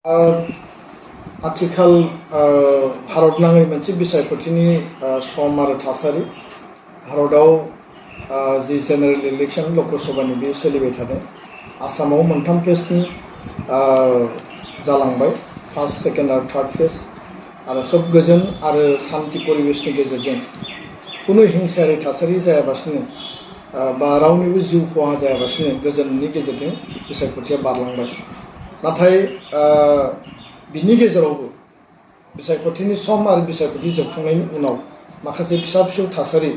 आथिखाल भारतनाङै मोनसे बिसायख'थिनि सम आरो थासारि भारताव जि जेनेरेल इलेक्शन लकसभानि बे सोलिबाय थादों। आसामाव मोनथाम फेजनि जालांबाय, फार्स्ट सेकेन्ड आरो थार्ड फेज, आरो खोब गोजोन आरो शान्ति परिबेशनि गेजेरजों कुनु हिंसायारि थासारि जायाबासिनो बा रावनिबो जिउ खहा जायाबासिनो गोजोननि गेजेरजों बिसायख'थिया बारलांबाय। नाथाय बिनि गेजेरावबो बिसायख'थिनि सम आरो बिसायख'थि जोबखांनायनि उनाव माखासे फिसा फिसौ थासारि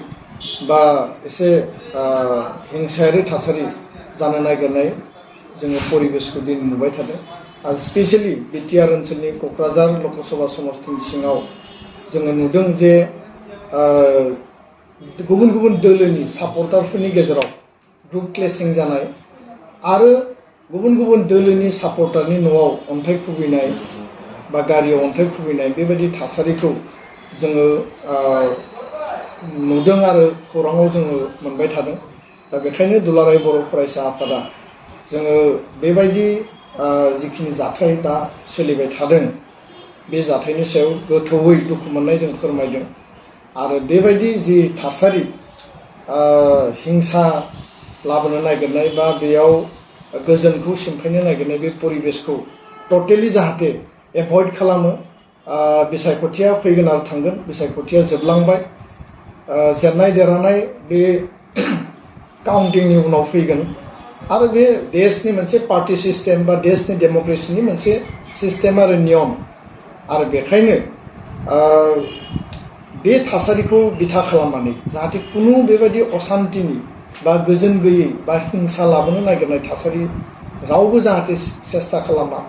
बा एसे हिंसायारि थासारि जानो नागिरनाय जोङो परिबेशखौ दिन नुबाय थादों। आरो स्पेसियेलि बिटिआर ओनसोलनि क'क्राझार लकसभा समस्तिनि सिङाव जोङो नुदों जे गुबुन गुबुन दोलोनि सापर्टारफोरनि गेजेराव ग्रुप क्लेशिं जानाय आरो गुबुन गुबुन दोलोनि सापर्टारनि न'आव अन्थाइ खुबैनाय बा गारियाव अन्थाइ खुबैनाय बेबायदि थासारिखौ जोङो नुदों आरो खौराङाव जोङो मोनबाय थादों। दा बेखायनो दुलाराय बर' फरायसा आफादा जोङो बेबायदि जिखिनि जाथाय दा सोलिबाय थादों बे जाथायनि सायाव गोथौयै दुखु मोननाय जों फोरमायदों। आरो बेबायदि जि थासारि हिंसा लाबोनो नागिरनाय बा बेयाव गोजोनखौ सिमफायनो नागिरनाय बे परिबेशखौ टटेलि जाहाथे एभयड खालामो। बिसायख'थिया फैगोन आरो थांगोन, बिसायख'थिया जोबलांबाय, जेननाय देरहानाय बे काउन्टिंनि उनाव फैगोन आरो बे देशनि मोनसे पार्टि सिस्टेम बा देशनि डेम'क्रेसिनि मोनसे सिस्टेम आरो नियम। आरो बेखायनो बे थासारिखौ बिथा खालामनानै जाहाथे कुनु बेबायदि असान्तिनि बा गोजोन गैयै बा हिंसा लाबोनो नागिरनाय थासारि रावबो जाहाथे सेस्था खालामा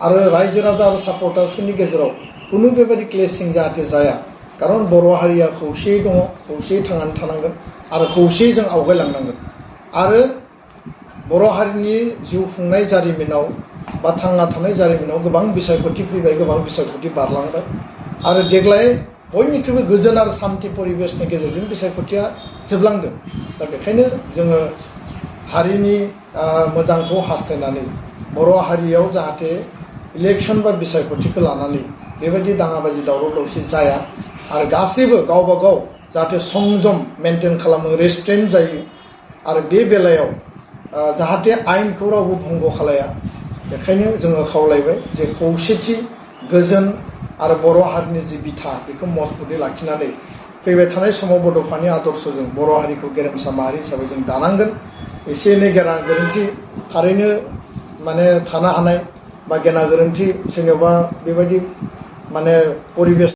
आरो रायजो राजा आरो सापर्टारफोरनि गेजेराव कुनु बेबायदि क्लेशिं जाहाथे जाया। खारन बर' हारिया खौसेयै दङ, खौसेयै थांनानै थानांगोन आरो खौसेयै जों आवगायलांनांगोन। आरो बर' हारिनि जिउ खुंनाय जारिमिनाव बा थांना थानाय जारिमिनाव गोबां बिसायख'थि फैबाय, गोबां बिसायख'थि बारलांबाय आरो देग्लाय बयनिख्रुइबो गोजोन आरो शान्ति परिबेशनि गेजेरजों बिसायख'थिया जोबलांदों। दा बेखायनो जोङो हारिनि मोजांखौ हास्थायनानै बर' हारियाव जाहाथे इलेक्शन बा बिसायख'थिखौ लानानै बेबायदि दाङाबाजि दावराव दावसि जाया आरो गासैबो गावबा गाव जाहाथे संजम मेनटेन खालामो, रेस्ट्रेन्ट जायो आरो बे बेलायाव जाहाथे आयेनखौ रावबो भंग खालाया। बेखायनो जोङो खावलायबाय जे खौसेथि, गोजोन आरो बर' हारिनि जि बिथा बेखौ मजबुतै लाखिनानै फैबाय थानाय समाव बड'फानि आदर्शजों बर' हारिखौ गेरेमसा माहारि हिसाबै जों दानांगोन। एसे एनै गेना गोरोन्थि थारैनो माने थानो हानाय बा गेना गोरोन्थि सोरनियावबा बेबायदि माने परिबेश